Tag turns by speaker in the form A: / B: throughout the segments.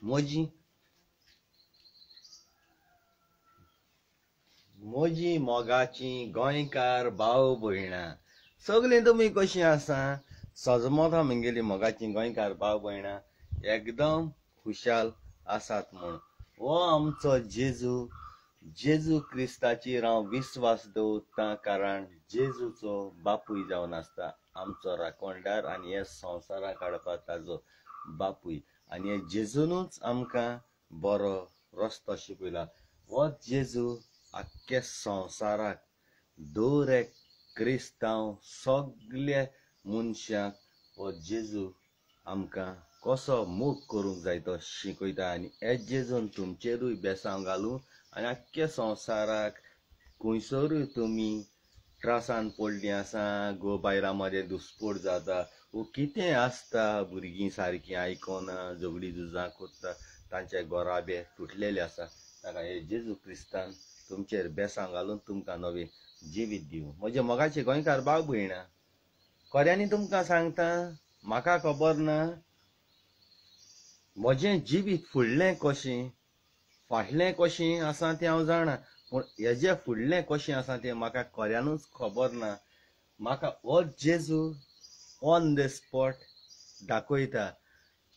A: म्हजी म्हजी मोगाची गोंयकार भाव भयणां सगळीं तुमी कशीं आसा? सजमता म्हगेली मोगाची गोंयकार भाव भयणां एकदम खुशाल आसात म्हूण. हो आमचो जेजू, जेजू क्रिस्ताचेर हांव विस्वास दवरतां, कारण जेजूचो बापूय जावन आसता आमचो राखणदार आनी हे संवसाराक हाडपाक ताजो बापूय. आनी हे जेजूनूच आमकां बरो रस्तो शिकयला. हो जेजू आख्ख्या संवसाराक दर एक क्रिस्तांव सगल्या मनशांक हो जेजू आमकां कसो मोग करूंक जाय तो शिकयता. आनी हे जेजून तुमचेरूय बेसांव घालूं आनी आख्ख्या संवसाराक खंयसरूय तुमी त्रासान पडलीं आसा, गो बायलां मदें दुस्पोट जाता वो कितें आसता, भुरगीं सारकीं आयकना, झगडीं झुजां करता, तांचे घराबे तुटलेले आसा, ताका हे जेजू क्रिस्तान तुमचेर बेसांव घालून तुमकां नवें जिवीत दिवं. म्हजे मोगाचे गोंयकार भाव भयणां, खऱ्यांनी तुमकां सांगता, म्हाका खबर ना म्हजें जिवीत फुडलें कशें फाटलें कशें आसा तें हांव जाणा, पूण हेजें फुडलें कशें आसा तें म्हाका खऱ्यानूच खबर ना. म्हाका हो जेजू ऑन the spot दाखयता.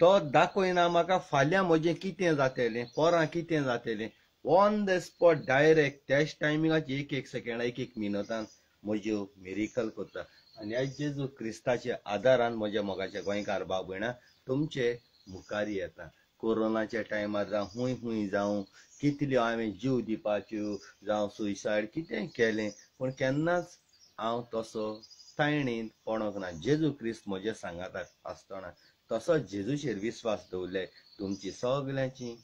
A: तो दाखयना म्हाका फाल्यां म्हजें कितें जातलें, परां कितें जातलें. ऑन the spot direct त्याच टायमिंगाचे एक एक सेकेंडा एक एक मिनटान म्हज्यो मिरिकल करता. आनी ह्या जेजू क्रिस्ताच्या आदारान म्हज्या मोगाच्या गोंयकार भाव भयणां तुमचे मुखार येता. कोरोनाच्या टायमार जावं हूंय हूंय जावं कितल्यो हांवें जीव दिवपाच्यो जावं सुयसायड कितें केलें, पूण केन्नाच हांव तसो तायणींत पडोंक ना. जेजू क्रिस्त म्हज्या सांगाताक आसतना तसोच जेजूचेर विस्वास दवरले तुमची सगल्यांची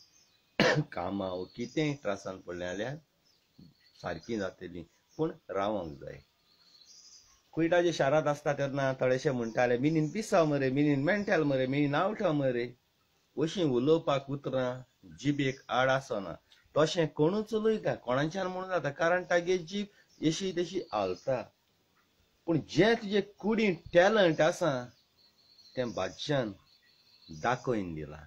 A: कामां वो कितेंय त्रासान पडलें जाल्यार सारकीं जातलीं, पूण रावंक जाय. कुयटाच्या शारांत आसता तेन्ना थोडेशे म्हणटाले मिनीन पिसाव मरे, मिनीन मेंटल मरे, मिनीन आवठो मरे. अशीं उलोवपाक उतरां जिबेक आड आसना. तशें कोणूच उलयता कोणाच्यान म्हणून जाता, कारण तागे जीब अशी तशी हालता. पूण जें तुजे कुडीन टॅलंट आसा तें बादशान दाखोवन दिलां.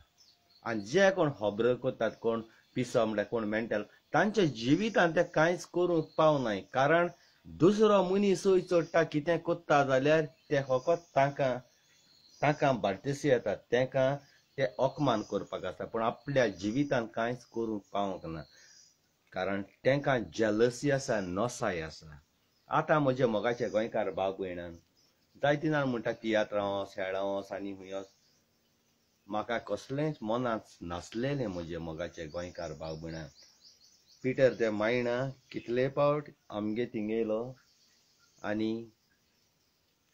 A: आनी जे कोण खबरो करतात, कोण पिसो म्हणल्यार कोण मेंटल, तांच्या जिवितांत ते कांयच करूंक पावनाय. कारण दुसरो मनीसूय चडटा कितें करता जाल्यार ते फकत तांकां तांकां बार्देसी येतात, तांकां ते अपमान करपाक आसता, पूण आपल्या जिवितांत कांयच करूंक पावंक ना, कारण तांकां जेलसी आसा, नसाय आसा. आतां म्हज्या मोगाचे गोंयकार भाव भयणान जायतीं जाण म्हणटा तियात्रां वच, हेळां वच आनी खूंय वच. म्हाका कसलेंच मनांत नासलेलें म्हजे मोगाचे गोंयकार भाव भयणान. पिटर ते मायणा कितले पावट आमगे थिंगेलो आनी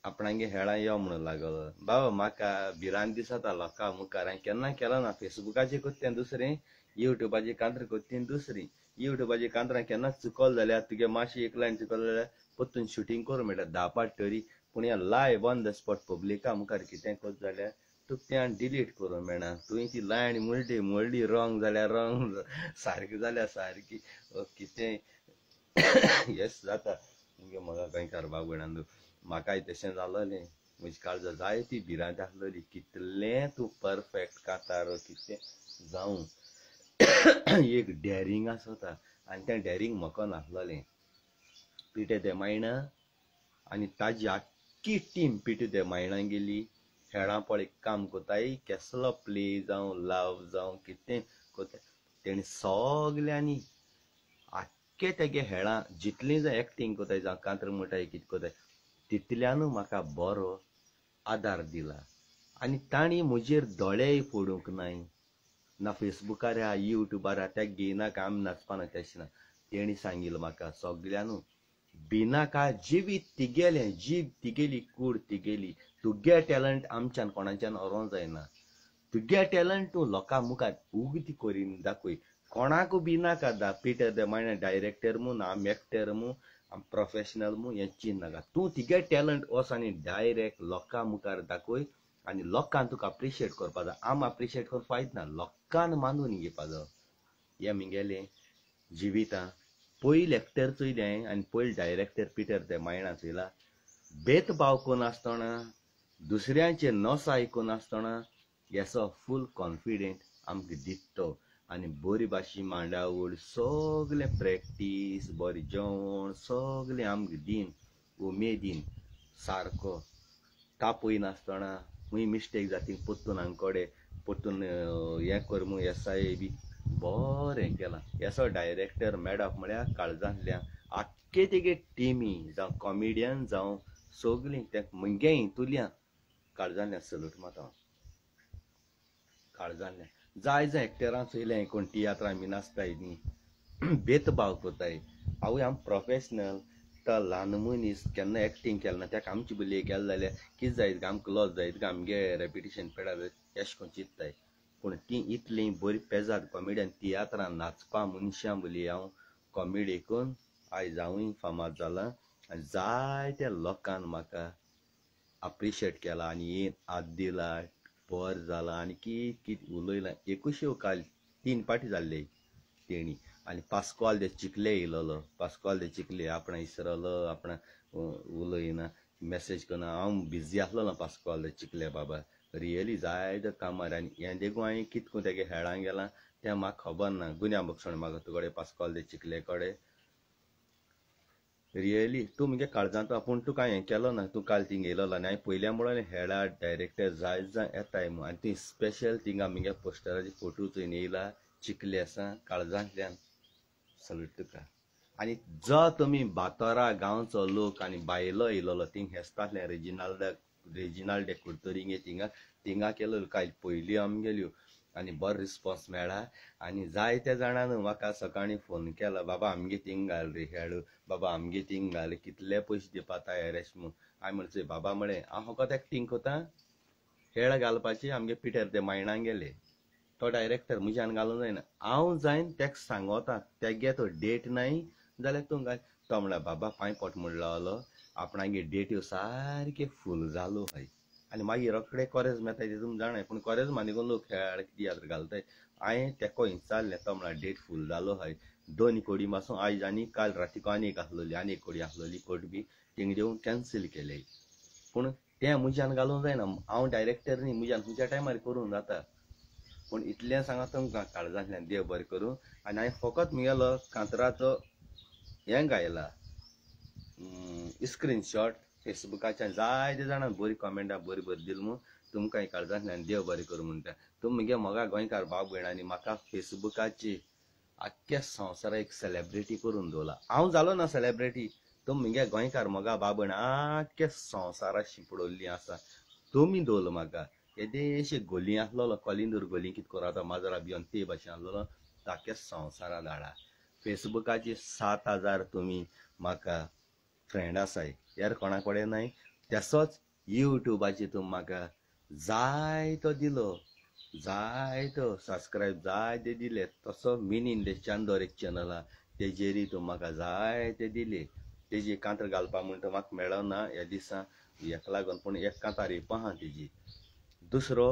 A: आपणागे हेळां यो म्हणून लागलो. बाबा म्हाका भिरांत दिसता लोकां मुखार, हांवें केन्ना केलो ना. फेसबुकाचेर करता तें दुसरें, युट्यूबाचेर कांतरां करता तीं दुसरीं. युट्यूबाचेर कांतरां केन्ना चुकल जाल्यार तुगे मातशी एक लायन चुकल जाल्यार परतून शुटींग करूंक मेळटा 10 पाट तरी, पूण ह्या लायव ऑन the spot पब्लिका मुखार कितें करता जाल्यार तुका तें डिलीट करूंक मेळना. तुवें ती लायन म्हणली म्हणली रॉंग जाल्यार रॉंग, सारकी जाल्यार सारकी, कितें येस जाता. मुगे मोगा गोंयकार भाव भयणांनो, म्हाकाय तशें जालोलें. म्हजी काळजा जायती भिरांत आसलेली, कितलें तूं परफेक्ट कांतार कितें जावं एक डॅरींग आसता आनी तें डॅरींग म्हाका नासलेलें. पिटे दे मायणा आनी ताजी आख्खी टीम पिटे दे मायणा गेली हेळां पळय काम करताय, केसलो प्ले जावं लाव जावं कितें करता, तेणी सगल्यांनी आख्खे तेगे हेळां जितलीं जाय एक्टींग करताय जावं कांतर म्हणटाय कितें करताय तितल्यानू म्हाका बरो आदार दिला. आनी तांणी म्हजेर दोळेय फोडूंक नाय, ना फेसबुकार आहा युट्यूबार आहा त्या घेयनाका आमी नाचपाना तशें ना. तेणी सांगिल्लें म्हाका सगल्यांनू भिनाका, जिवीत तिगेलें, जीब तिगेली, कूड तिगेली, तुगे टॅलंट आमच्यान कोणाच्यान व्हरूंक जायना. तुगे टॅलंट तूं लोकां मुखार उगती करीन दाखय, कोणाकू भिनाका. दा पिटर दे मायणा डायरेक्टर म्हूण, आमी एक्टर म्हूण, आमी प्रोफेशनल म्हूण हें चिंतनाका. तूं तुगे टॅलंट वच आनी डायरेक्ट लोकां मुखार दाखय आनी लोकांक तुका अप्रिशिएट करपा जाय. आम अप्रिशिएट करून फायद ना, लोकांक मानून घेवपा जाय. हें म्हगेलें जिवितां पयले एक्टर चोयलें हांवें आनी पयले डायरेक्टर पिटर दे मायणा चोयला. भेदभाव करनासतना, दुसऱ्यांचे नसाय करनासतना हेचो फूल कॉन्फिडंट आमकां दिता तो. आनी बरी भाशी मांडावळ सगळें प्रॅक्टीस बरें जेवण सगळें आमकां दीन उमेदीन सारको तापयनासतना खूंय मिस्टेक जाता परतून आमचे परतून हें कर म्हूण एस I बी बरें केलां. एसो डायरेक्टर मॅडॉक म्हळ्यार काळजांतल्यान आख्खे तेगे टिमी जावं कॉमिडियन जावं सगळीं ते मुगे हितूंतल्यान काळजांतल्यान सल्यूट मारता हांव काळजांतल्यान. जाय जाय एक्टरां चोयलें कोण तियात्रां बी नाचताय न्ही भेदभाव करताय. आवय आम प्रोफेशनल तो ल्हान मनीस केन्ना एक्टींग केलें ना ताका आमची बोलये केलें जाल्यार कितें जायत आमकां लॉस जायत आमगे रेपिटेशन पेडा जायत अशें करून चिंत्ताय. पूण तीं इतलीं बरी पेजाद कॉमेडियन तियात्रां नाचपा मनशां बोलये हांव कॉमेडी करून आयज हांवूय फामाद जालां आनी जायत्या लोकान म्हाका अप्रिशिएट केला आनी हात दिला बरें जालां आनी कितें कितें उलयलां. एकूच काल 3 पाटी जाल्ले तेणी. आनी पास्कॉल दे चिखले येयलोलो पास्कॉल दे चिखले आपणा इसरलो आपणा उलयना मॅसेज करना. हांव बिजी आसलेलो पास्कॉल दे चिखले बाबा रियली जायते कामार. आनी हें देखून हांवें कितें करून तेगे हेळां गेलां तें म्हाका खबर ना. गुन्या बक्षण म्हाका तुकडे पास्कॉल दे चिखले कडेन रियली तूं मुगे काळजांत पूण तुका हें केलो ना तूं काल थिंग येयलोलो आनी हांवें पयल्या म्हणून हेळा डायरेक्टर जाय जाय येताय म्हूण. आनी ती स्पेशल थिंगा मुगे पोस्टराचे फोटो चोयन येयला चिखले आसा काळजांतल्यान सल्यूट तुका. आनी जो तुमी बातोरा गांवचो लोक आनी बायलो येयलोलो थिंग हेस्तांतल्यान रेजिनाल्ड कुडतरींगे थिंगा थिंगा केलो काल पयली आमगेल्यो आनी बरो रिस्पोन्स मेळ्ळा. आनी जायत्या जाणांनी म्हाका सकाळीं फोन केला बाबा आमगे थिंग घाल रे खेळ बाबा आमगे थिंग घाल कितले पयशे दिवपा तयार अशें म्हूण. हांवें म्हणचें बाबा म्हळें हांव फकत एक्टींग करता खेळ घालपाची आमगे पिटर ते मायणां गेले तो डायरेक्टर म्हज्यान घालूंक जायना हांव जायन ताका सांगोता तेगे तो डेट नाय जाल्यार तूं घाल. तो म्हणल्यार बाबा पांय पोट म्हणलो आपणागे डेट्यो सारके फूल जालो हय. आनी मागीर रोखडे कोरेज मेळटा ते तुमी जाणाय पूण कोरेज मानिकून लोक खेळ तियात्र घालताय. हांवें तेको विचारलें तो म्हणल्यार डेट फूल जालो हय 2 कोडी मासूं आयज आनी काल रातीको आनी एक आसलोली आनी एक कोडी आसलोली कोट बी थिंग देवन कॅन्सील केले. पूण तें म्हज्यान घालूंक जायना हांव डायरेक्टर न्ही म्हज्यान खंयच्या टायमार करूंक जाता. पूण इतलें सांगा तुमकां काळजांतल्यान देव बरें करूं. आनी हांवें फकत मुगेलो कांतराचो हें गायला स्क्रीनशॉट फेसबुकाच्यान जायते जाणां बरी कॉमेंटां बरी बरी दिली म्हूण तुमकां काळजांतल्यान देव बरें करूं म्हणटा. तुमी मुगे मोगा गोंयकार भाव भयणांनी म्हाका फेसबुकाची आख्ख्या संवसाराक एक सेलेब्रिटी करून दवरला. हांव जालो ना सेलेब्रिटी तुमी मुगे गोंयकार मोगा भाव भयणां आख्ख्या संवसाराक शिंपडवल्लीं आसा तुमी दवरलो म्हाका. येदेशे गोली आसलेलो कलिंदूर गोली कितें करून आतां माजरा भिवन ते भाशेन आसलेलो आख्ख्या संवसारा धाडा. फेसबुकाचेर 7000 तुमी म्हाका फ्रेंड आसाय हेर कोणा कडेन नाय. तसोच युट्यूबाचेर तुमी म्हाका जायतो दिलो जायतो सबस्क्रायब जायते दिले. तसो मिनीन दे चांदोर एक चॅनल आहा तेजेरूय तुमी म्हाका जायते दिले. तेजी कांतर घालपा म्हणटा म्हाका मेळना ह्या दिसा हेका लागून पूण एक कांतार येवपा आहा तेजी. दुसरो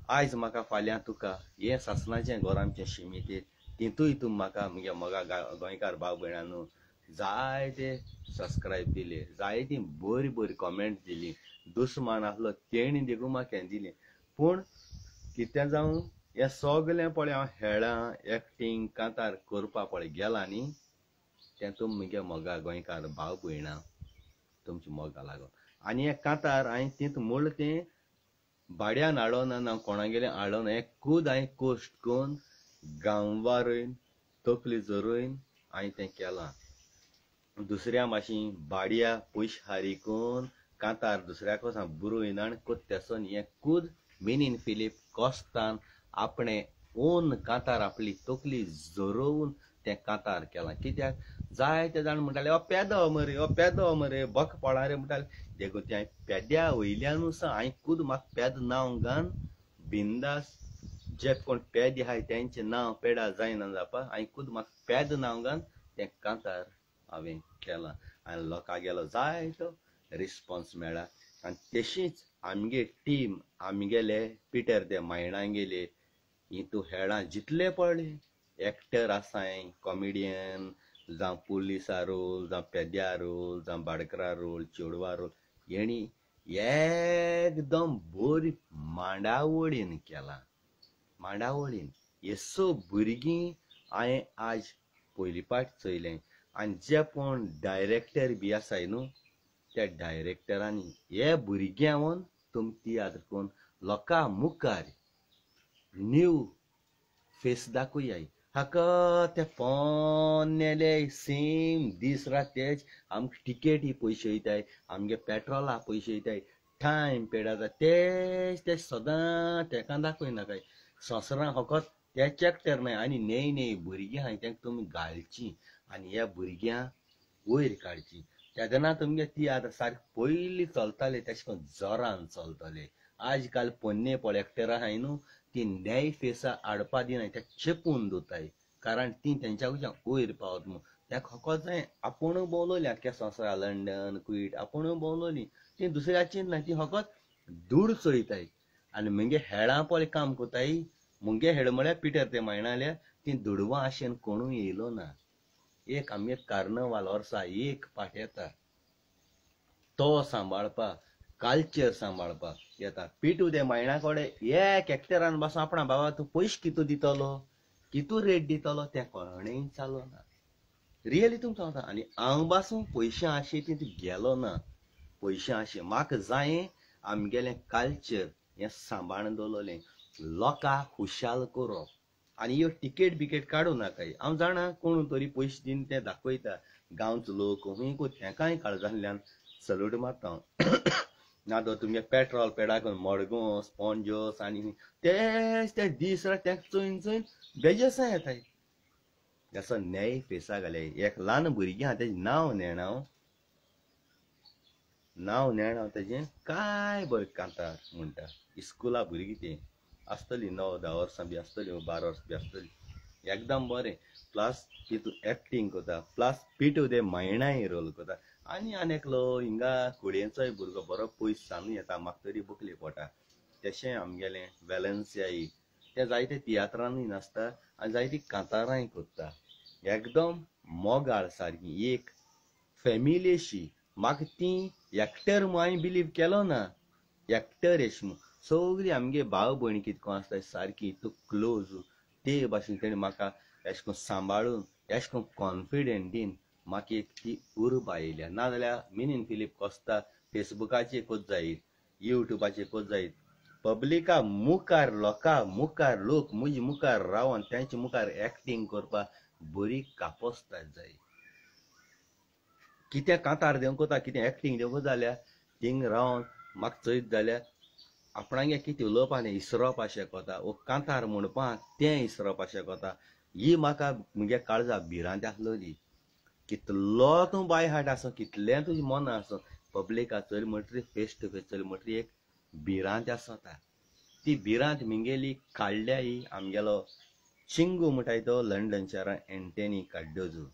A: आयज म्हाका फाल्यां तुका हें सासणाचें घर आमचें शिमितेर तितूय तुमी म्हाका मुगे मोगा गोंयकार भाव भयणांनो जायते सबस्क्रायब दिले जायती बरी बरी कॉमेंट दिली. दुस्मान आसलो तेणी देखून म्हाका हें दिलें. पूण कितें जावं हें सगळें पळय हांव हेळां एक्टींग कांतार करपा पळय गेलां न्ही तें तुमी मुगे मोगा गोंयकार भाव भयणां तुमच्या मोगा लागून. आनी हें कांतार हांवें तितूंत म्हणलें तें भाड्यान हाडो ना ना कोणागेलें हाडो ना हें खूद हांवें कश्ट करून गांवारयन तकली झरयन हांवें तें केलां. दुसऱ्या मातशी भाड्या पयशे हारी करून कांतार दुसऱ्या कोसा बरोयन आनी कोत्तेसोन हें खूद मिनीन फिलीप कोस्तान आपणें ओन कांतार आपली तकली झरोवन तें कांतार केलां. कित्याक जायते जाण म्हणटाले हो पेदो मरे हो पेदो मरे बक पळा रे म्हणटाले. देखून तें हांवें पेद्या वयल्यानूच हांवें खूद म्हाका पेद नांव घान बिंदास जे कोण पेद आहाय तेंचें नांव पेडा जायना जावपा हांवें खूद म्हाका पेद नांव घान तें कांतार हांवें केलां. आनी लोकां गेलो जायतो रिस्पोन्स मेळ्ळा. आनी तशीच आमगे टीम आमगेले पिटर दे मायणांगेले हितू हेळां जितले पळय एक्टर आसाय कॉमेडियन जावं पुलिसा रोल जावं पेद्या रोल जावं बाडकरा रोल चेडवा रोल हेणी एकदम बरी मांडावळीन केलां. मांडावळीन हे स भुरगीं हांवें आज पयली पाट चोयलें. आनी जे कोण डायरेक्टर बी आसाय न्हू त्या डायरेक्टरांनी हे भुरग्यांवन तुमी तियात्र करून लोकां मुखार न्यू फेस दाखयाय. हाका ते पोन्नेले सेम दीस रात तेच आमकां टिकेटी पयशे वयताय, आमगे पेट्रोला पयशे वयताय, टायम पेड जाता, तेच ते सदां तेका दाखयनाकाय. संवसारां फकत तेच एक्टर न्हय आनी न्हय न्हय भुरगीं आहाय तेंका तुमी घालची आनी ह्या भुरग्यांक वयर काडची. तेन्ना तुमगे तियात्र सारकें पयलीं चलताले तेशें करून जोरान चलतले. आज काल पोन्ने पळ एक्टरां आहाय न्हू ती न्याय फेसा हाडपा दिनाय, ते चेपून दवरताय, कारण ती तेंच्या कडच्यान वयर पावत म्हूण. तें फकत जाय आपूण भोंवलोली आख्ख्या संवसारां लंडन कुवेट आपूण भोंवलोली, ती दुसऱ्याची ना, ती फकत दूड चोयताय. आनी मुगे हेडां पळय काम कोताय, मुगे हेड म्हळ्यार पिटर ते मायणाल्या ती दुडवां आशेन कोणूय येयलो ना. एक आमगे कार्नवाल वर्सा एक पाट येता तो सांबाळपा, कल्चर सांबाळपा येता. पिटू ते मायणा कडेन एक एक्टरान बसून आपणा बाबा तूं पयशे कितू दितलो, कितू रेट दितलो तें कोणेय चालो ना. रियली तुमकां सांगता. आनी हांव बासून पयशे आशे ती गेलो ना, पयशे आशे म्हाका जाय आमगेलें कल्चर हें सांबाळून दवरलें, लोकांक खुशाल करप. आनी ह्यो टिकेट बिकेट काडूं नाकाय. हांव जाणा कोण तरी पयशे दिवन तें दाखयता, गांवचो लोक खंय तेंकांय काळजांतल्यान सल्यूट मारता हांव. ना तर तुमगे पेट्रोल पेडा करून मडगांव स्पोंजस आनी तेच ते दीस रात तेंका चोयन चोयन बेजेसां येताय. जसो न्याय फेसा घाले एक ल्हान भुरगें आहा तेजें नांव नेणा हांव, नांव नेणा हांव तेजें, काय बरें कांतार म्हणटा. इस्कुला भुरगीं तीं आसतली 9-10 वर्सां बी आसतली, 12 वर्सां बी आसतली, एकदम बरें. प्लस तितून एक्टींग करता, प्लस पिटू दे मायणाय रोल करता. आनी आनी एकलो हिंगा कुडयेचोय भुरगो बरो पयस सानू येता, म्हाका तरी बुकली पोटा. तशें आमगेलें वेलन्सियाई ते जायते तियात्रांनी नाचता आनी जायतीं कांतारांय करता. एकदम मोगाळ सारकी एक फॅमिली अशी. म्हाका ती एक्टर म्हूण हांवें बिलीव केलो ना, एक्टर अशें म्हूण. सगळीं आमगे भाव भयणी कितको आसता सारकी तूं क्लोज ते भाशेन तेणें म्हाका अशें करून सांबाळून अशें करून कॉन्फिडंट दीन म्हाका एक ती उर्बा येयल्या. नाजाल्यार मिनीन फिलीप कोस्ता फेसबुकाचेर कोत जायत, युट्यूबाचेर कोत जायत, पब्लिका मुखार लोकां मुखार लोक म्हजे मुखार रावन तेंचे मुखार एक्टींग करपाक बरी कापोस्ताद जाय. कितें कांतार दिवंक वता, कितें एक्टींग दिवंक जाल्यार थिंग रावन म्हाका चोयत जाल्यार आपणागे कितें उलोवपा न्ही इसरोपा शकता, वो कांतार म्हणपाक तें इसरोपा शकता. ही म्हाका म्हगे काळजा भिरांत आसलोली. कितलो तूं बाय हार्ट आसूं, कितलें तुजें मनां आसूं, पब्लिका चोयली म्हणटरी फेस टू फेस चोयली म्हणटरी एक भिरांत आसता. ती भिरांत मिंगेली काडल्या ही आमगेलो चिंगू म्हणटाय तो लंडन शहरान एंटनी कार्डोजो,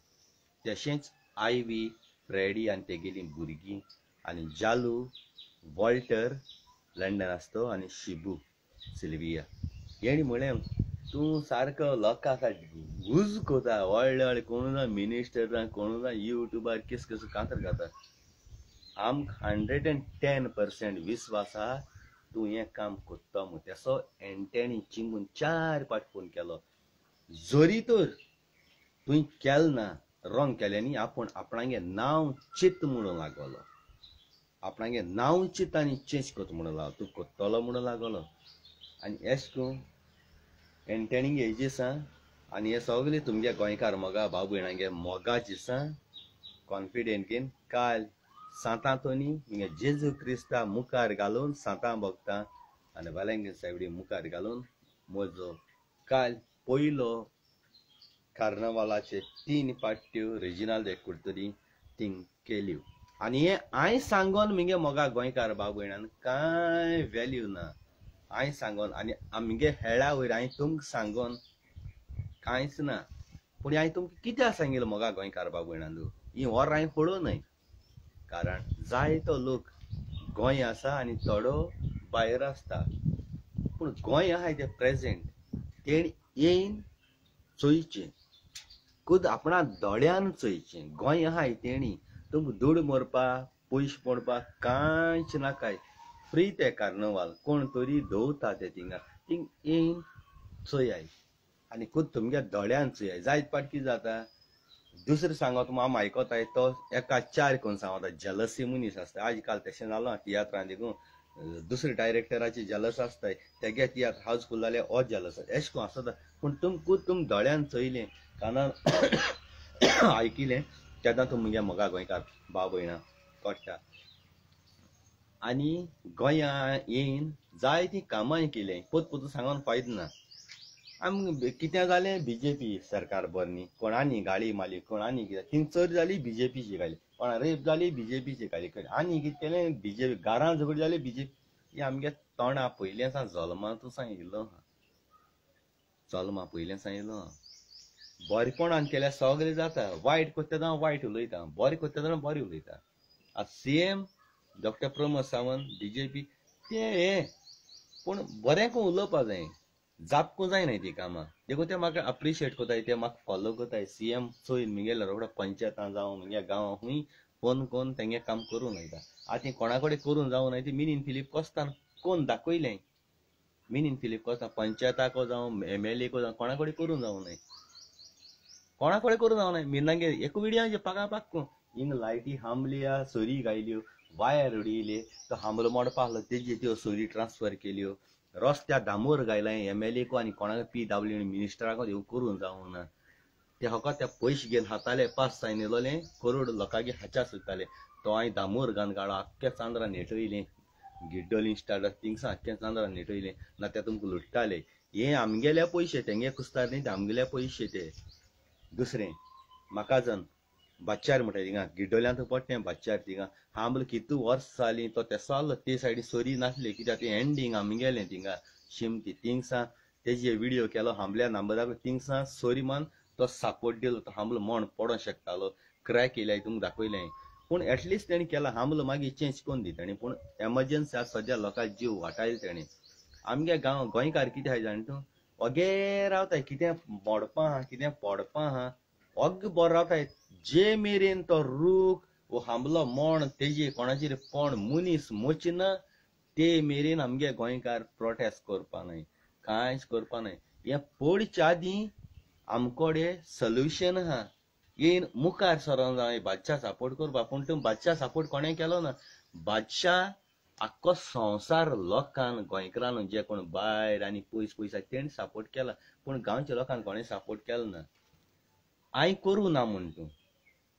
A: तशेंच आयवी फ्रेडी आनी तेगेलीं भुरगीं, आनी जालू वॉल्टर लंडन आसतो, आनी शिबू सिल्विया. हेणी म्हळें तूं सारको लोकां गुज कोता, व्हडले व्हडले कोणू जावं मिनिस्टर जावं कोणू जावं युट्यूबार किस किस कांतर घाता. आमकां 110% विस्वास आहा तूं हें काम कोत्तो म्हूण. तेसो एंटनी चिंगून 4 पाट फोन केलो. जरी तर तुवें केलें ना, रॉंग केलें न्ही, आपूण आपणागे नांव चित म्हणूंक लागलो, आपणागे नांव चित आनी चेंज कोत म्हणूंक लागलो, तूं कोत्तलो म्हणूंक लागलो. आनी एश करून एंटनीगे हेजी आसा आनी हे सगळे तुमगे गोंयकार मोगा भाव भयणांगे मोगाची आसा कॉन्फिडंट घेवन काल सांतां तोनी मुगे जेजू क्रिस्ता मुखार घालून सांतां भोगता आनी वेलंगीन सायबी मुखार घालून म्हजो काल पयलो कार्नवालाचे 3 पाट्यो रेजिनाल्द कुर्तरी थिंग केल्यो. आनी हें हांवें सांगोन मुगे मोगा गोंयकार भाव भयणान कांय वेल्यू ना. हांवें सांगोन आनी आमगे हेळा वयर हांवें तुमकां सांगोन कांयच ना. पूण हांवें तुमकां कित्याक सांगिल्लें मोगा गोंयकार भाव भयणांनो, ही वरां हांवें पळोवं न्हय, कारण जायतो लोक गोंय आसा आनी थोडो भायर आसता. पूण गोंय आहाय तें प्रेजेंट तेणी येवन चोयचें, खुद आपणा दोळ्यान चोयचें. गोंय आहाय तेणी तुमकां दुड मोरपाक पयशे पडपाक कांयच नाकाय. फ्री ते कार्नवाल कोण तरी दवरता ते थिंगा, थिंग येवन चोयाय आनी खूद तुमगे दोळ्यान चोयाय. जायत पाट कितें जाता दुसरें सांगत आम आयकताय तो एका चार करून सांगता. जेलसी मनीस आसता आज काल तशें जालां तियात्रान देखून दुसरे डायरेक्टराची जेलस आसताय तेगे तियात्र हावसफूल जाल्यार हो जेलस एशें करून आसता. पूण तुमकां तुम दोळ्यान चोयलें कानान आयकिलें तेन्ना तुमगे मोगा गोंयकार भाव भयणां कळटा. आनी गोंया येवन जायतीं कामांय केलीं पोत पोतून सांगून फायदो ना. आम कितें जालें बीजेपी सरकार बरें न्ही कोणानी गाळी मारली कोणानी कितें थिंग चड जाली बीजेपीची गाली कोणा रेप जाली बीजेपीची गाली आनी कितें केलें बीजेपी गारां झगडी जाली बीजेपी. हें आमगे तोंडा पयलीं आसा जल्मांत सावन येयल्लो आहा जल्मा पयलीं सावन येयलो आहा. बरेपणान केल्यार सगळें जाता वायट करता तेन्ना वायट उलयता बरें करता तेन्ना बरें उलयता. आतां CM doctor Pramod Sawant BJP तें हें पूण बरें करून उलोवपा जाय जापकूं जायना ती कामां देखून ते म्हाका अप्रिशिएट करताय ते म्हाका फॉलो करताय. सीएम चोयन मुगेलो रोखडो पंचायतां जावं मुगे गांवां खूंय फोन करून तेंगे काम करूंक वयता. आतां कोणा कडेन करूंक जावं न्हय ती मिनीन फिलीप कोस्तान कोण दाखयलें मिनीन फिलीप कोस्ता पंचायताको जावं एमएलए को जावं कोणा कडेन करूंक जावं न्हय कोणा कडेन करूंक जावं न्हय. मिनागे एक विडियो पाका पाक हिंग लायटी हांबल्या सरी घायल्यो वायर उडयले तो हांबलो मोडपा आसलो तेजी त्यो सरी ट्रान्सफर केल्यो रस्त्यार डांबर घायलां एमएलए को आनी कोणाक पी दाबली मिनिस्टराक ह्यो करूंक जावंक ना. ते फकत ते पयशे घेवन हाताले पास जायन येयलोले करोड लोकांगे हाच्या सोदताले तो हांवें डांबर घालून काडलो आख्ख्या चांदरा नेटयलें गिड्डोली स्टार्ट थिंगसां आख्ख्या चांदरा नेटयलें ना ते तुमकां लुट्टाले. हे आमगेले पयशे तेंगे कुस्तार न्ही ते आमगेले पयशे ते. दुसरें म्हाका बाच्चार म्हणटा थिंगा गिड्डोल्यांत पडटें बाच्चार थिंगा हांबलो कितू वर्स जालीं तो तेसो आहलो ते सायडीन सरी नासली कित्याक तें एंडींग आमगेलें थिंगा शिमती थिंगसां तेजे विडियो केलो हांबल्या नंबराक थिंगसां सरी मान तो सापोर्ट दिलो तो हांबलो मण पडोंक शकतालो क्रॅक येयल्याय तुमकां दाखयलें. पूण एटलिस्ट तेणें केला हांबलो मागीर चेंज करून दी तेणें पूण एमर्जन्सी आज सद्या लोकांक जीव वाटायलो तेणें. आमगे गांव गोंयकार कितें आहाय जाणा तूं ओगे रावताय कितें मोडपा आहा कितें पडपा आहा ओग्गे बरो रावताय जे मेरेन तो रूख वो हांबलो मण तेजे कोणाचेर कोण मनीस मोचिना ते मेरेन आमगे गोंयकार प्रोटेस्ट करपा न्हय कांयच करपा न्हय. हें पडच्या आदीं आमकोडे सोल्युशन आहा येन मुखार सरोन जावं बादशा सपोर्ट करपाक. पूण तुमी बादशा सपोर्ट कोणें केलो ना. बादशा आख्खो संवसार लोकान गोंयकारान जे कोण भायर आनी पयस पयस आसा तेणें सपोर्ट केला पूण गांवच्या लोकांक कोणें सपोर्ट केलो ना. हांवें करूं ना म्हूण तूं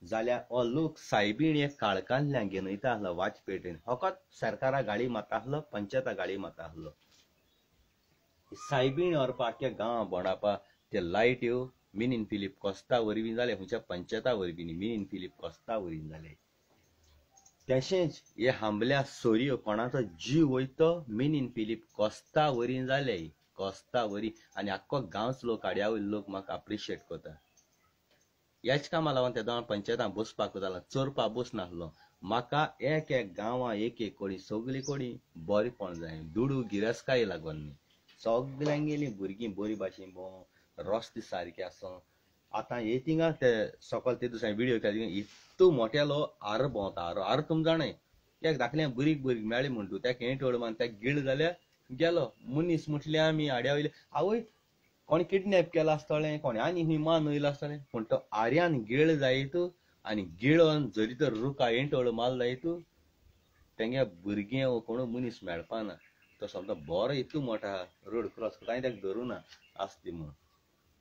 A: जाल्यार हो लोक सायबीण हे काळखांतल्यान घेवन वयता आसलो वाच पेटेन फकत सरकारा गाळी मारता आसलो पंचायता गाळी मारता आसलो. सायबीण व्हरपा आख्ख्या गांवां बोंडापा ते लायट्यो मिनीन फिलीप कोस्ता वरवीं जाले खंयच्या पंचायता वरवीं न्ही मिनीन फिलीप कोस्ता वरवीं जाले. तशेंच हे हांबल्या सोरयो कोणाचो जीव वयतो मिनीन फिलीप कोस्ता वरवीं जाले कोस्ता वरवीं आनी आख्खो गांवच लोक आड्या वयलो लोक म्हाका अप्रिशिएट करता. ह्याच कामा लागून तेदोना पंचायतां बसपाक जालां चोरपा बसनासलो. म्हाका एक एक गांवां एक एक कोडी सगळी कोडी बरेपण जाय दुडू गिरेस्काय लागून न्ही सगल्यांगेलीं भुरगीं बरी भाशेन भोंव रस्ते सारके आसूं. आतां हे थिंगा ते सकल ते दुसऱ्या विडियो केले इतू मोटेलो आरो भोंवता आरो आरो तुम जाणाय एक धाकल्या बुरीक बुरीक मेळ्ळी म्हण तूं तेका हें मान तेका गिळ जाल्यार गेलो मनीस म्हटल्यार आमी आड्या वयले आवय कोण किडनॅप केला आसतलें कोण आनी खंय मान वयलो आसतलें पूण तो आर्यान गिळ जायत आनी गिळोन जरी तर रुखा एंटोळ माल जायत तेंगे भुरगें वो कोण मनीस मेळपा ना. तो समजा बरो इतू मोठो आहा रोड क्रॉस करता हांवें तेका धरूं ना आसती म्हूण.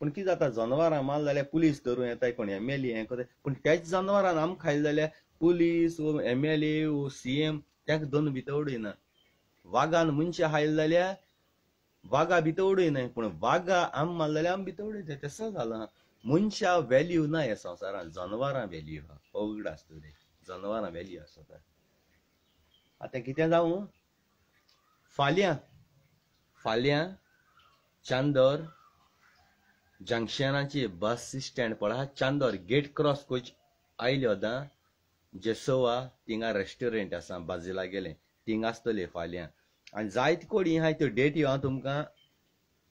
A: पूण कितें जाता जनावरां माल जाल्यार पुलीस धरूं येताय कोण एमएलए हें करता पूण त्याच जनावरान आमकां खायले जाल्यार पुलीस वो एमएलए वो सीएम तेका दोन भितर उडयना. वागान मनशां खायले जाल्यार वागा भितर उडयनाय पूण वागा आम मारले जाल्यार आम भितर उडयता. तसो जालां मनशां वेल्यू ना ह्या संवसारांत जनावरां वेल्यू आहा अवघड आसता रे जनावरां वेल्यू आसता. आतां कितें जावं फाल्यां फाल्यां चांदोर जंक्शनाची बस स्टँड पळय चांदोर गेट क्रॉस कोच आयले ओदां जेसोवा थिंगा रेस्टॉरंट आसा बाजिला गेलें थिंगा आसतलें फाल्यां. आनी जायते कोडी आहाय त्यो डेट्यो हांव तुमकां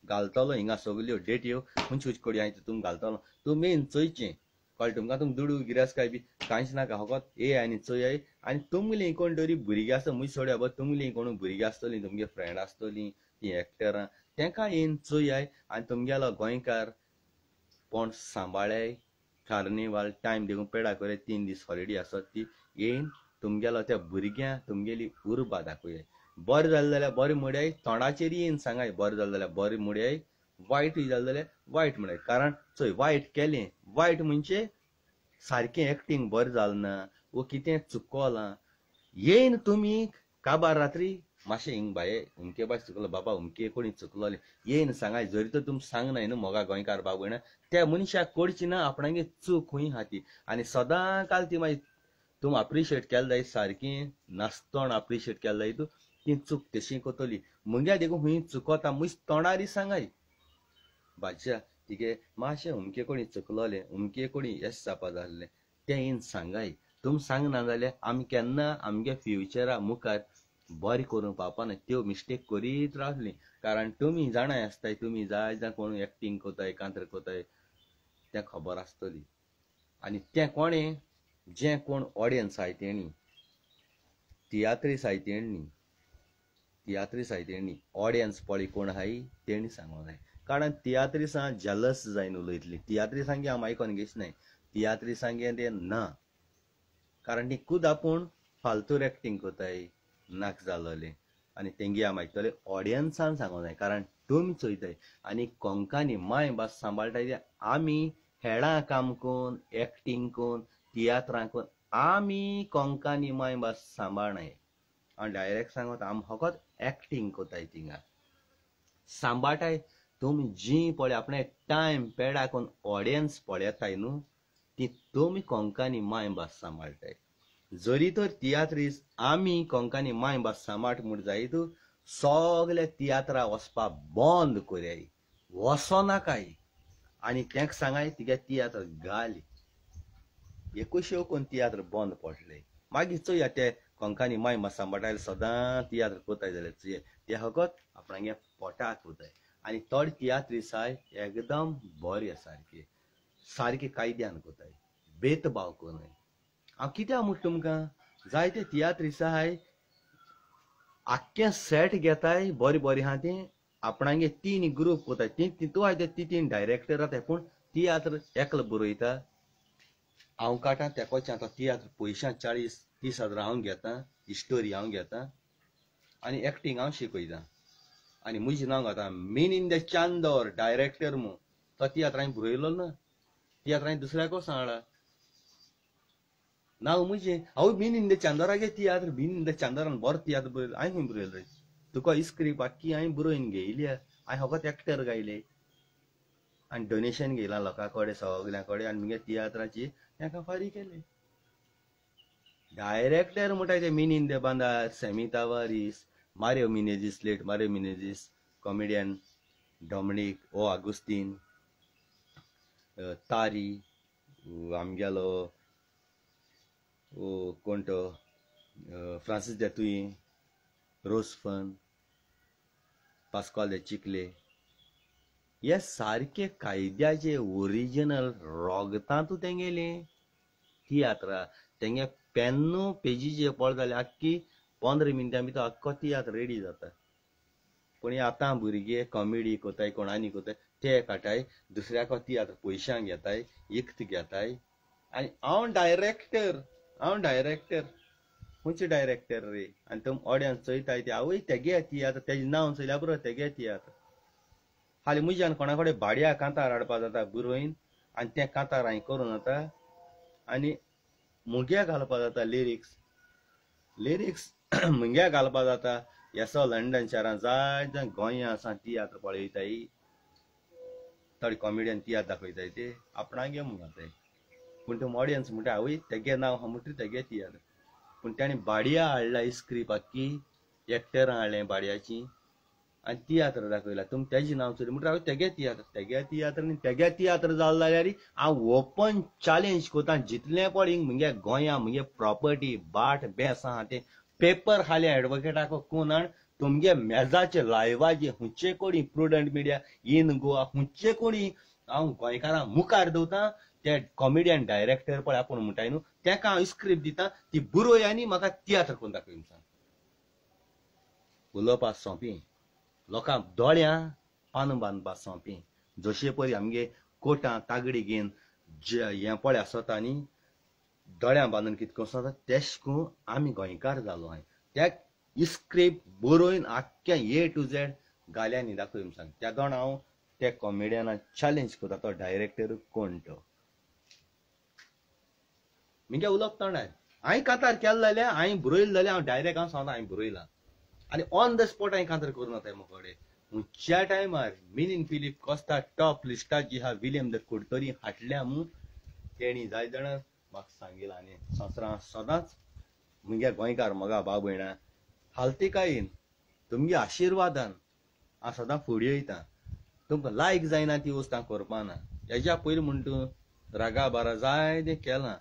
A: घालतलो हिंगा सगल्यो डेट्यो खंयच्यो खंयच्यो कोडी आहाय त्यो तुमकां घालतलो. तूं मेन चोयचें कळ्ळें तुमकां तुमकां दुडू गिरेस्काय बी कांयच नाका फकत ये आनी चोयाय. आनी तुमगेलीं कोण तरी भुरगीं आसता म्हजी सोड्या बरें तुमगेलीं कोण भुरगीं आसतलीं तुमगे फ्रेंड आसतलीं तीं एक्टरां तेंका येवन चोयाय आनी तुमगेलो गोंयकार पण सांबाळाय. कार्निवाल टायम देखून पेडा करे 3 दीस हॉलिडे आसत ती येवन तुमगेलो त्या भुरग्यांक तुमगेली उर्बा दाखोवया. बरें जालें जाल्यार बरें म्हणयाय, तोंडाचेर येवन सांगाय बरें जालें जाल्यार बरें म्हणयाय, वायटूय जालें जाल्यार वायट म्हणयाय. कारण चोय वायट केलें, वायट म्हणजे सारकें एक्टींग बरें जालें ना वो कितें चुकोलां, येवन तुमी काबार रात्री मातशें हिंग बाये उमके बाय चुकलो बाबा उमके कोणी चुकलोलें येवन सांगाय. जरी तर तुमी सांगनाय न्हू मोगा गोंयकार बाबू ना त्या मनशाक कळची ना आपणागे चूक खंय आहा ती. आनी सदां काल ती मागीर तुमी अप्रिशिएट केलें जाय, सारकें नासतोण अप्रिशिएट केलें जाय तूं ती चूक तशी कोतली. मुग्या देखून खंय चुकोता मुज तोंडारी सांगाय बादशा तिगे मातशें उमके कोणी चुकलोलें उमके कोणी येस जावपा जाल्लें तें येवन सांगाय. तुमी सांगना जाल्यार आमी केन्ना आमगे फ्युचरा मुखार बरें करूंक पावपाना, त्यो मिस्टेक करीत रावतली. कारण तुमी जाणाय आसताय, तुमी जाय जाण कोण एक्टींग कोताय कांत्र कोताय तें खबर आसतली. आनी तें कोणें जें कोण ऑडियन्स आहाय तेणी तियात्रीस आहाय तेणी तियात्रीस आहाय तेणी ऑडियन्स पळय कोण आहाय तेणी सांगूंक जाय. कारण तियात्रिसां जेलस जायन उलयतली, तियात्रिसांगे हांव आयकोन घेच नाय, तियात्रिसांगे तें ना. कारण ती खूद आपूण फालतूर एक्टींग कोताय नाक जालोलें आनी तेंगे हांव आयकतले ऑडियन्सान सांगूंक जाय. कारण तुमी चोयताय आनी कोंकणी माय भास सांबाळटाय ते आमी हेडां काम करून एक्टींग करून तियात्रां करून आमी कोंकणी माय भास सांबाळनाय. हांव डायरेक्ट सांगता आमी फकत एक्टींग कोताय थिंगा सांबाळटाय. तुमी जी पळय आपणे टायम पेडा करून ऑडियन्स पळयताय न्हू ती तुमी कोंकणी माय भास सांबाळटाय. जरी तर तियात्रीस आमी कोंकणी माय भास सांबाळ म्हूण जाय तूं सगळे तियात्रा वचपा बंद करयाय, वचोनाकाय. आनी तेंका सांगाय तिगे तियात्र घाल एकूच कोण तियात्र बंद पडले मागीर चोया ते कोंकणी माय भास सांबाळटाय सदां तियात्र कोताय जाल्यार चोया ते फकत आपणागे पोटाक कोताय. आनी थोडे तियात्रीस आहाय एकदम बरे सारके सारके कायद्यान कोताय, भेदभाव कोरनाय. हांव कित्याक म्हणटा तुमकां जायते तियात्रीस आहाय आख्खें सेट घेताय बरें बरें आहा तें आपणागे 3 ग्रूप कोताय, तितू आहाय ते 3 डायरेक्टर जाताय पूण तियात्र एकलो बरयता हांव काडटा तेकोच्यान तो तियात्र पयशां 40-30 हजार हांव घेता, स्टोरी हांव घेता आनी एक्टींग हांव शिकयता आनी म्हजें नांव घाता मिनींद चांदोर डायरेक्टर म्हूण. तो तियात्र हांवें बरयलो ना, तियात्र हांवें दुसऱ्याको सांगला नांव म्हजें. हांव मिनींद चांदोरागे तियात्र मिनींद चांदोरान बरो तियात्र बरयलो हांवें खंय बरयलो रे तुका स्क्रिप्ट आख्खी हांवें बरोवन घेयल्या, हांवें फकत एक्टर गायले आनी डोनेशन घेयलां लोकां कडेन सगल्यां कडेन आनी मुगे तियात्राची तांकां फारीक केले. डायरेक्टर म्हणटा ते Minind Bandar, Sammy Tavares, Mario Menezes, late Mario Menezes, comedian Dominic ओ आगुस्तीन, तारी आमगेलो कोण तो फ्रांसीस दे तुयें, रोजफन, पास्कॉल दे चिकले, हे सारके कायद्याचे ओरिजिनल रोगतांतू तेंगेले तियात्रा. तेंगे पेन्नू पेजीचे पळय जाल्यार आख्खी 15 मिनटां भितर आख्खो तियात्र रेडी जाता. पूण आतां भुरगे कॉमेडी कोताय कोणानी कोताय ते काडटाय दुसऱ्याको तियात्र पयशांक घेताय इकत घेताय. आनी हांव डायरेक्टर, हांव डायरेक्टर खंयचे डायरेक्टर रे. आनी तुमी ऑडियन्स चोयताय ते आवय तेगे तियात्र तेजें नांव चोयल्यार पुरो तेगे तियात्र. हालीं म्हज्यान कोणा कडेन भाड्या कांतार हाडपा जाता बरोवन आनी तें कांतार हांवें करूं जाता आनी मुग्या घालपा जाता लिरिक्स, लिरिक्स मुग्या घालपा जाता. येसो लंडन शारांत जाय जाण गोंया आसा तियात्र पळयताय, थोडे कॉमेडियन तियात्र दाखयताय ते आपणागे म्हूण घालताय. पूण तुमी ऑडियन्स म्हणटा आवय तेगे नांव आहा म्हणटा तेगे तियात्र. पूण ताणें भाडया हाडला स्क्रिप्ट आख्खी, एक्टरां हाडलें भाड्याचीं आनी तियात्र दाखयला. तुमी तेजें नांव चोयलें म्हणटा हांव तेगे तियात्र, तेगे तियात्र आनी तेगे तियात्र जालो जाल्यार हांव ओपन चॅलेंज कोता जितलें पळय मुगे गोंया मुगे प्रॉपर्टी बाट बेस आहा तें पेपर खाली एडवोकेटाक कोण हाड तुमगे मेजाचे लायवाचे हुंचे कोणी प्रुडंट मिडिया इन गोवा हुंचे कोणी हांव गोंयकारां मुखार दवरता. ते कॉमेडियन डायरेक्टर पळय आपूण म्हणटाय न्हू तेका हांव स्क्रिप्ट दिता ती बरोय आनी म्हाका तियात्र करून दाखय. सांग उलोवपाक सोंपी लोकांक दोळ्यां पानां बांदपा सोंपी. जशे परी आमगे कोटां तागडी घेवन हें पळय आसता न्ही दोळ्यां बांदून कितें करून आसता तेश करून आमी गोंयकार जालो हांवें. त्या स्क्रिप्ट बरोवन आख्ख्या ए टू झेड गाल्यांनी दाखय सांग. त्या दोन हांव त्या कॉमेडियनाक चॅलेंज करता, तो डायरेक्टर कोण तो. मुगे उलोवप तोंडार. हांवें कांतार केलें जाल्यार हांवें बरयलें जाल्यार हांव डायरेक्ट हांव सांगता हांवें बरयलां आनी ऑन the spot हांवें कांतार करून वताय म्हजे कडेन. ज्या टायमार मिनीन फिलीप कोस्ता टॉप लिस्टाची हा विलियम the Curtorim हाडल्या म्हूण तेणी जाय जाणां म्हाका सांगिलां. आनी संवसारांत सदांच मुगे गोंयकार मोगा भाव भयणां हालतिकायेन तुमगे आशिर्वादान हांव सदां फुडें वयता. तुमकां लायक जायना ती वस्त हांव करपा ना. हेज्या पयलीं म्हण तूं रागा बारा जाय तें केलां.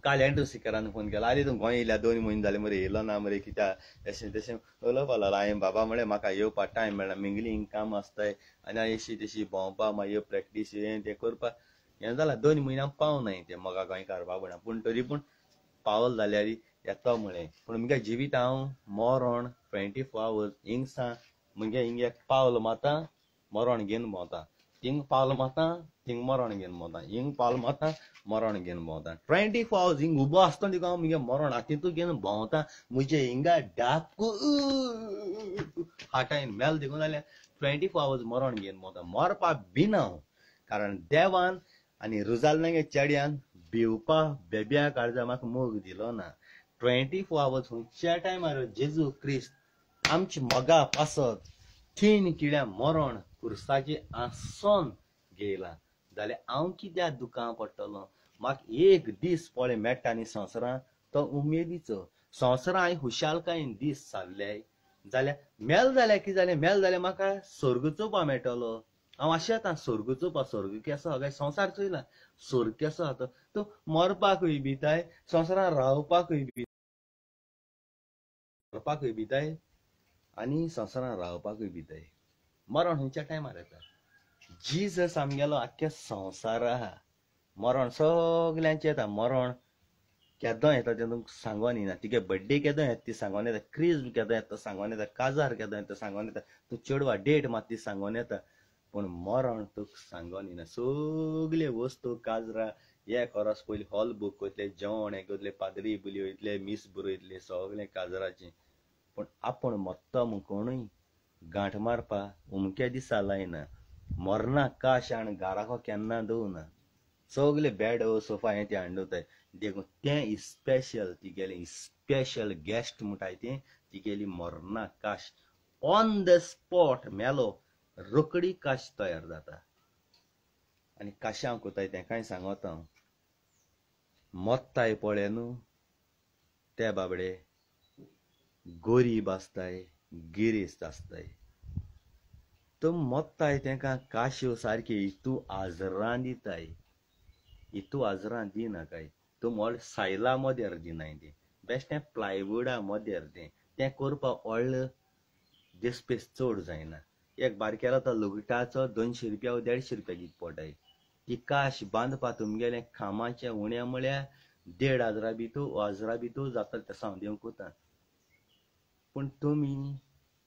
A: काल एंड्रू सिकरान फोन केला, आरे तूं गोंय येयल्या 2 म्हयने जाले मरे, येयलो ना मरे कित्याक अशें तशें उलोवपा लागलो. हांवें बाबा म्हळें म्हाका येवपा टायम मेळना, मिंगलींग काम आसताय आनी हांव अशी तशी भोंवपा मागीर प्रॅक्टीस हें तें करपा हें जालां. 2 म्हयन्यां पावनाय तें मोगा गोंयकार बाबा, पूण तरी पूण पावल जाल्यार येतो म्हळें. पूण मुगे जिवीत हांव मरण 24 आवर्स हिंगसा मुगे हिंग एक पावल मारता मरण घेवन भोंवता, हिंग पावल मारता थिंग मरण घेवन भोंवता, हिंग पावल मारता मरण घेवन भोंवता. 24 आवर्स हिंग उबो आसतना तिका हांव मुगे मरण हातींतूच घेवन भोंवता. म्हजे हिंगा डाकू हाटायन मेल देखून जाल्यार 24 आवर्स मरण घेवन भोंवता. मरपा भिना हांव, कारण देवान आनी रुजालनागे चेड्यान भिवपा बेब्या काळजा म्हाका मोग दिलो ना. 24 आवर्स खंयच्या टायमार जेजू क्रिस्त आमची मोगा पासत 3 किड्या मरण खुर्साचें आसन घेयलां जाल्यार हांव कित्याक दुकां पडटलो. म्हाका एक दीस पळय मेळटा न्ही संवसारांत तो उमेदीचो. संवसारांत हांवें खुशालकायेन दीस सारले जाल्यार मेल जाल्यार कितें जालें, मेल जाल्यार म्हाका स्वर्ग चोवपा मेळटलो. हांव आशेतां स्वर्ग चोवपा. स्वर्ग केसो काय संवसार चोयला, स्वर्ग केसो आसा तो. मरपाकूय भिताय, संवसारांत रावपाकूय भिताय, मरपाकूय भिताय आनी संवसारांत रावपाकूय भिताय. मरण खंयच्या टायमार येता. जीजस आमगेलो आख्ख्या संवसार आहा. मरण सगल्यांचें येता. मरण केदो येता तें तुमकां सांगोन येना. तिगे बड्डे केदो येता ती सांगोन येता, क्रिज्म केदो येता तो सांगोन येता, काजार केदो येता सांगोन येता, तूं चेडवा डेट मात ती सांगोन येता, पूण मरण तुका सांगोन येना. सगले वस्तू काजरा एक वरस पयलीं हॉल बूक करतले, जेवण हें करतले, पाद्री बुली वयतले, मीस बरयतले, सगलें काजराचें. पूण आपूण मत्तो म्हूण कोणूय गांठ मारपा उमक्या दिसा लायना. मरना काश आनी घराको केन्ना दवरना. सगले बेड सोफा हें तें हाडून दवरताय. देखून तें स्पेशल तिगेलें स्पेशल गेस्ट म्हणटाय तें तिगेली मरना काश ऑन the spot मेलो रोकडी काश तयार जाता. आनी काशांव कोताय तें कांय सांगता हांव. मत्ताय पळय न्हू ते बाबडे गरीब आसताय गिरेस्त आसताय. तूं मत्ताय तेंकां काश्यो सारकी इतू आजरां दिताय, इतू आजरां दिनाकाय. तूं व्हड सायला मदेर दिनाय, तें बेश्टें प्लायवुडा मदेर तें तें करपाक व्हडलो देस्पेस चड जायना. एक बारकेलो तो लुगटाचो 200 रुपया वा 150 रुपया कितें पडटाय. ती काश बांदपा तुमगेलें कामाचें उणें म्हळ्यार 1500 भितर 1000 भितर जाता तें हांव दिवंक वता. पूण तुमी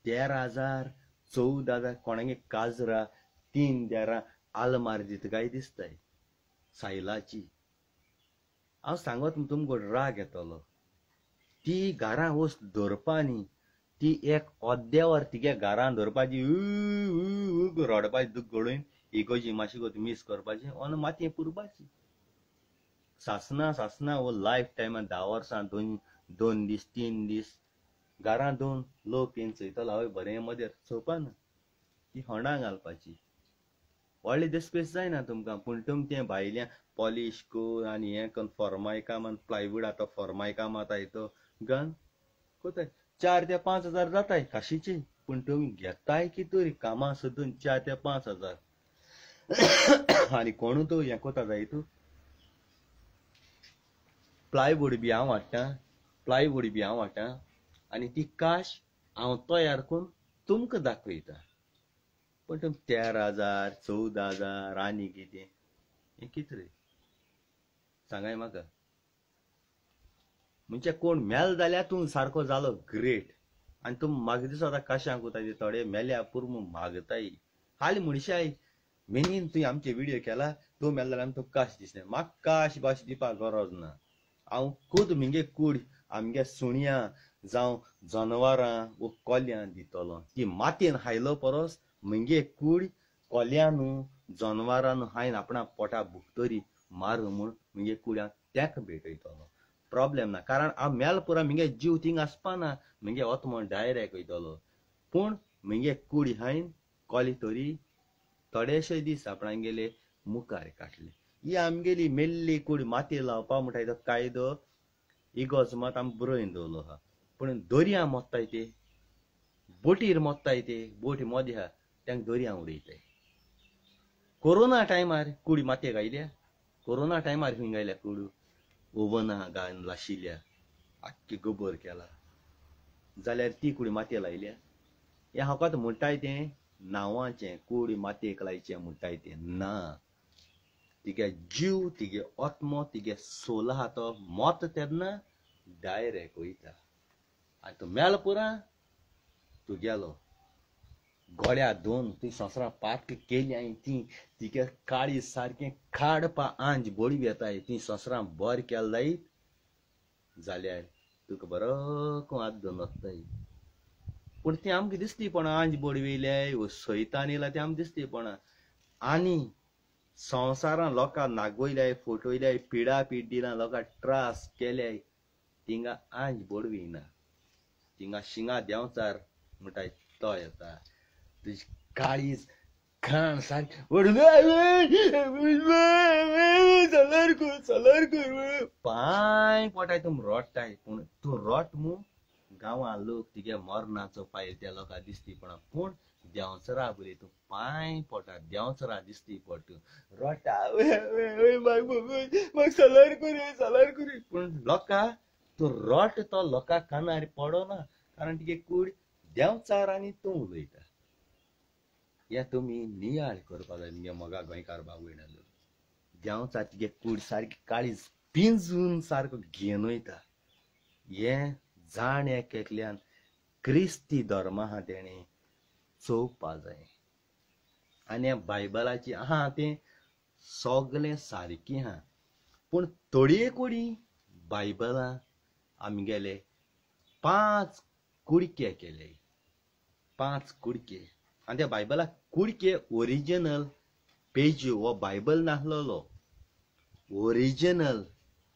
A: 13,000 14,000 कोणागे काजरा 3 देरां आलमार दिता काय दिसताय सायलाची. हांव सांगत तुमकां राग येतलो. ती घरां वस्त दवरपा न्ही, ती एक अद्देवर तिगे घरां दवरपाची, रडपाची, दूख गळून इगोजी मातशी मीस करपाची आनी मातयें पुरपाची. सासना सासना वो लायफ टायमान 10 वर्सां 2 दीस 3 दीस घरां दोन लोक येवन चोयतलो हय बरें मदेर चोवपा ना, ती होंडा घालपाची. व्हडली देस्पेस जायना तुमकां, पूण तुमी तें भायल्यान पॉलीश कर आनी हें करून फॉर्मायका मान प्लायवूड आतां फॉर्मायका माताय तो गन कोताय 4 ते 5 हजार जाताय काशीची. पूण तुमी घेताय कितें कामां सोदून 4 ते 5 हजार. आनी कोणू तो हें कोता जाय तूं प्लायवूड बी हांव हाडटा, प्लायवूड बी हांव हाडटा आनी ती काश हांव तयार करून तुमकां दाखयता. पूण तुमी 13,000 14,000 आनी कितें हें कितें रे सांगाय म्हाका. म्हणजे कोण मेल जाल्यार तूं सारको जालो ग्रेट. आनी तूं म्हाका दिसता काशांक वताय ते थोडे मेल्या पुर्म मागताय हाली मनशाय मेनीन तुवें आमचे विडियो केला तूं मेल जाल्यार आमी तुका काश दिसलें. म्हाका काश बाश दिवपाक गरज ना. हांव खूद म्हगे कूड आमगे सुण्यां जावं जनवरां वो कोल्यां दितलो. ती मातयेन हायलो परस म्हगे कूड कोल्यां न्हू जनवरां न्हू हांवें आपणा पोटा भुकतरी मारू म्हूण म्हगे कुड्यांक तेंक भेटयतलो. प्रॉब्लेम ना, कारण हांव मेल पुरा म्हगे जीव थिंग आसपाना, म्हगे आत्मो डायरेक्ट वयतलो. पूण म्हगे कूड हांवें कोले तरी थोडेशे दीस आपणागेले मुखार काडले. ही आमगेली मेल्ली कूड मातये लावपा म्हणटा तो कायदो इगोर्ज मात आमी बरोवन दवरलो आहा. पूण दर्या मोत्ताय ते बोटीर मोत्ताय ते बोटी मदें आहा तांकां दर्या उडयताय. कोरोना टायमार कुडी मातयेक आयल्या, कोरोना टायमार खंय गायल्या कुडू ओवना घालून लाशिल्ल्या आख्खी गोबर केला जाल्यार ती कुडी मातये लायल्या. हें फकत म्हणटाय तें नांवाचें कुडी मातयेक लायचें म्हणटाय तें ना. तिगे जीव तिगे आत्मो तिगे सोल आहा तो मत तेन्ना डायरेक्ट वयता. आनी तूं मेल पुरा तुगेलो गळ्या दोन तुवें संवसारां पातक केली आनी ती तिगे काळी सारकें काडपा आंज बळी येताय. ती संवसारां बरें केलें जायत जाल्यार तुका बरो हात धरून वताय. पूण ती आमकां दिसती पण आंज बळी वयल्याय वो सैतान येयला तें आमकां दिसती पण. आनी संवसारान लोकांक नागोयल्याय फटोयल्याय पिडा पीड दिला लोकांक त्रास केल्याय थिंगा आंज बडवी ना. थिंगा शिंगा देंवचार म्हणटाय तो येता तुजी काळीज घाण सारकी पांय पोटाय तूं रडटाय. पूण तूं रट मू गांवां लोक तिगे मरणाचो पायल त्या लोकांक दिसती पण. पूण देंवचारा बरी तूं पांय पोटा देंवचारा दिसती पड तूं रडटा म्हाका सलार करी सलार करी. पूण लोकां तूं रट तो लोकां कानार पडना, कारण तिगे कूड देंवचार आनी तूं उलयता. हें तुमी नियाळ करपा जाय मुगे मोगा गोंयकार बाबू येणालो. देंवचार तिगे कूड सारकी काळीज पिंजून सारको घेवन वयता. हें जाण एक एकल्यान क्रिस्ती धर्म आहा तेणें चोवपा जाय. आनी बायबलाची आहा तें सगलें सारकें आहा, पूण थोडये कुडी बायबलां आमगेले 5 कुडके केले, 5 कुडके. आनी त्या बायबलाक कुडके ओरिजिनल पेज्यो हो बायबल नासलेलो, ओरिजिनल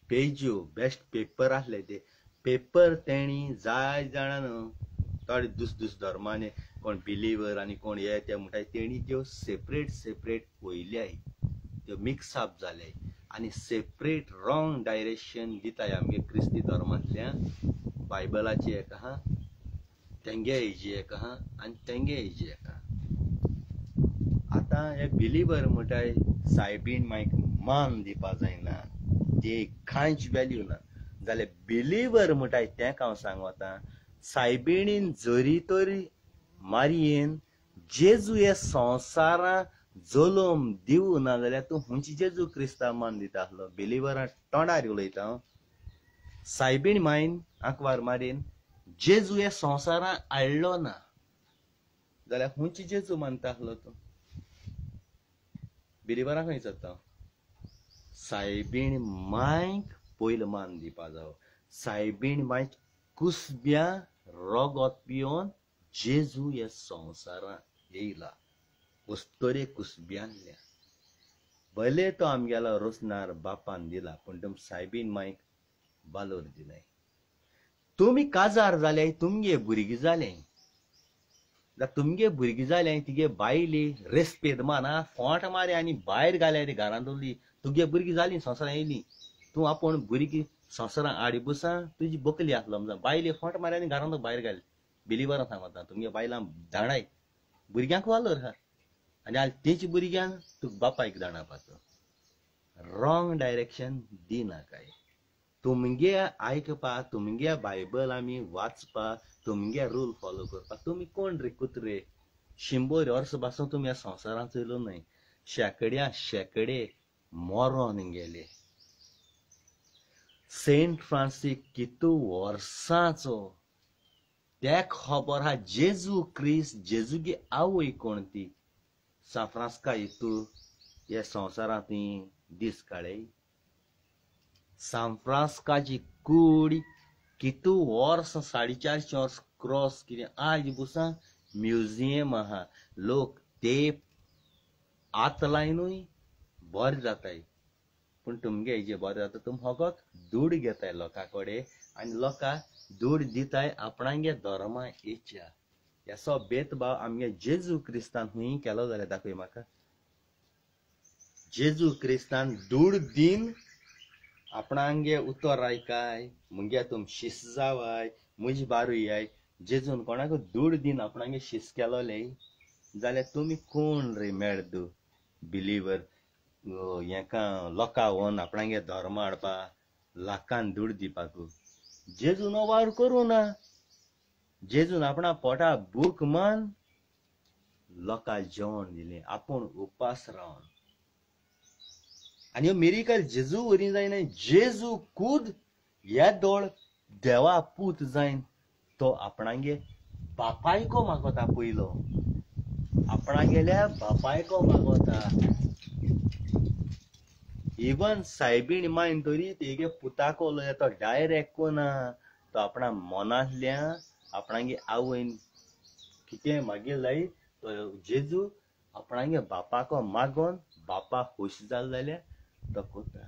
A: पेज्यो बेस्ट पेपर आसले ते पेपर तेणी जाय जाणा न्हू थोडे दुस दुस धर्मांनी कोण बिलीवर आनी कोण हे ते म्हणटाय तेणी त्यो सेपरेट सेपरेट वयल्याय त्यो मिक्स अप जाले आनी सेपरेट रॉंग डायरेक्शन दिताय आमगे क्रिस्ती धर्मांतल्यान. बायबलाची एक आहा, तेंगे हेजी एक आहा आनी तेंगे हेजी एक आहा. आतां हे बिलीवर म्हणटाय सायबीण मायक मान दिवपा जायना, ते कांयच वेल्यू ना. जाल्यार बिलीवर म्हणटाय तेंका हांव सांगता, सायबिणीन जरी तरी मारयेन जेजू हे संवसारां जल्म दिवं ना जाल्यार तूं खंयची जेजू क्रिस्ता मान दिता आसलो. बिलीवरां तोंडार उलयता हांव. सायबीण मायन आंकवार मारयेन जेजू हे संवसारां हाडलो ना जाल्यार खंयची जेजू मानता आसलो तूं? बिलीवरां खंय जाता हांव. सायबीण मायक पयलो मान दिवपा जावो. सायबीण मायक कुसब्या रगत पिवन जेजू हे संवसारां येयला वस्तोरे कुसब्यांतल्या. भले तो आमगेलो रोसनार बापान दिला, पूण तुम सायबीण मायक बालोर दिलाय. तुमी काजार जाले तुमगे भुरगीं जालें, तुमगे भुरगीं जालें तिगे बायले रेस्पेद माना फोंट मारे आनी भायर घाले रे घरांत दवरली. तुगे भुरगीं जालीं संवसारां येयलीं, तूं आपूण भुरगीं संवसारां आडी बसा तुजी बकली आसलो समजा बायले फोंट मारे आनी घरांत भायर घाले. बिलीवरां सांगता तुमगे बायलां धाडाय भुरग्यांक वालोर आहा आनी आज तेची भुरग्यांक तुका बापायक धाडावपाचो. Wrong direction दिनाकाय. तुमगे आयकपा, तुमगे बायबल आमी वाचपा, तुमगे रूल फॉलो करपा. तुमी कोण रे कुत्रे? 100 वर्सां पासून तुमी ह्या संवसारांत चयलो न्हय, शेंकड्या शेंकडे मरोन गेले. सेंट फ्रांसीस कितू वर्सांचो ते खबर आहा जेजू क्रिस्त जेजूगे आवय कोण ती. सांत फ्रांस्का हितू हे संवसारांत दीस काडे. सांत फ्रांस्काची कूड कितू वर्स 450 वर्स क्रॉस कितें आज बुसा म्युझियम आहा. लोक ते आत लायनूय बरें जाताय, पूण तुमगे हेजे बरें जाता तुम फकत दूड घेताय लोकां कडेन आनी लोकांक दूड दिताय आपणागे धर्मा येच्या. हेसो भेदभाव आमगे जेजू क्रिस्तान हुंय केलो जाल्यार दाखय म्हाका. जेजू क्रिस्तान दूड दीन आपणागे उतर आयकाय, मुगे तुम शिस जावाय, म्हज बारूय याय. जेजून कोणाक दूड दीन आपणागे शिस केलोले जाल्यार तुमी कोण रे मेळदू बिलीवर हेका लोकां व्हरून आपणागे धर्म हाडपा लाखान दूड दिवपाक. जेजून हो वावर करूं ना. जेजून आपणा पोटा भूक मान लोकांक जेवण दिलें, आपूण उपास रावन. आनी ह्यो मिरिकल जेजू वरी जायना. जेजू खूद हे दोळ देवा पूत जायन तो आपणागे बापायको मागता पयलो, आपणागेल्या बापायको मागता. इवन सायबीण मायन तरी तेगे पुताको उलयता तो डायरेक्ट कोना, तो आपणा मनांतल्या आपणागे आवयन कितें मागीर जाय तो जेजू आपणागे बापाको मागोन बापा खुश जालो जाल्यार तो कोता.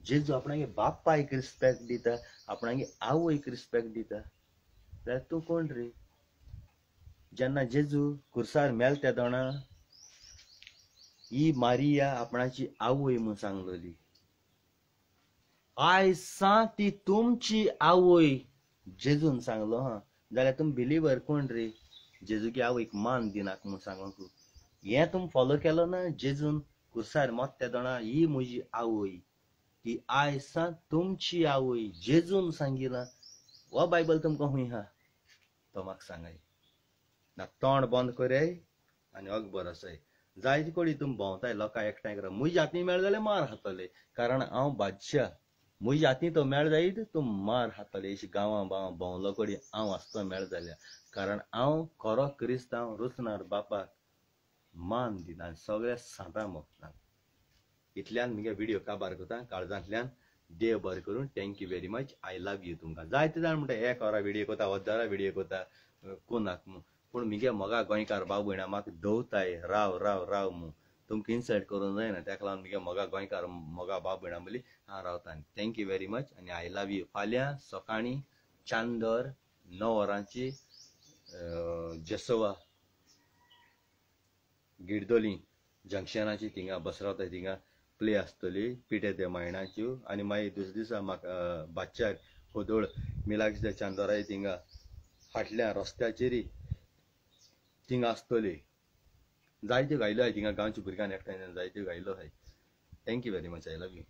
A: जेजू आपणागे बापायक रिस्पेक्ट दिता, आपणागे आवयक रिस्पेक्ट दिता. जाल्यार तूं कोण रे? जेन्ना जेजू कुर्सार मेल त्या दोणा ही मारिया आपणाची आवय म्हूण सांगलोली. आयज सा ती तुमची आवय जेजून सांगलो. हा जाल्यार तुम बिलीवर कोण रे? जेजूगे आवयक मान दिनाक म्हूण सांगूंक हें तुम फॉलो केलो ना. जेजून कुर्सार मत त्या दोणा ही म्हजी आवय, ती आयज सा तुमची आवय जेजून सांगिलां. हो बायबल तुमकां खूंय आहा तो म्हाका सांगाय. ना तोंड बंद करय आनी अकबर आसाय. जायते कडेन तुमी भोंवताय लोकांक एकठांय करा. म्हज्या हातीन मेळ जाल्यार मार खातले, कारण हांव बादशाह. म्हज्या हातीन तो मेळ जायत तूं मार खातले. अशी गांवां गांवां भोंवलो कडेन हांव आसतो मेळ जाल्यार, कारण हांव खरो क्रिस्तांव रुचणार बापाक मान दिना आनी सगळ्या सांतां मोगता. इतल्यान म्हगे विडियो काबार करता. काळजांतल्यान देव बरें करूं. Thank you very much. I love you. तुमकां जायते जाण म्हणटा एक वरां विडियो करता, हजारां विडियो करता कोणाक म्हूण, पूण म्हगे मोगा गोंयकार भाव भयणां म्हाका दवताय राव राव राव म्हूण. तुमकां इन्सल्ट करूंक जायना, ताका लागून म्हगे मोगा गोंयकार मोगा भाव भयणां बोली हांव रावता. Thank you very much आनी I love you. फाल्यां सकाळीं चांदर 9 वरांची जसोवा गिरदोली जंक्शनाची थिंगा बस रावता थिंगा प्ले आसतली पिठे ते मायणाच्यो. आनी मागीर दुसरे दिसा म्हाका बादशाक खोदोळ मिलाग्रीस चांदोराय थिंगा फाटल्या रस्त्याचेर थिंगा आसतली. जायत्यो गायलो आहाय थिंगा गांवच्या भुरग्यांक एकठांय जायत्यो गायलो आहाय. Thank you very much. I love you.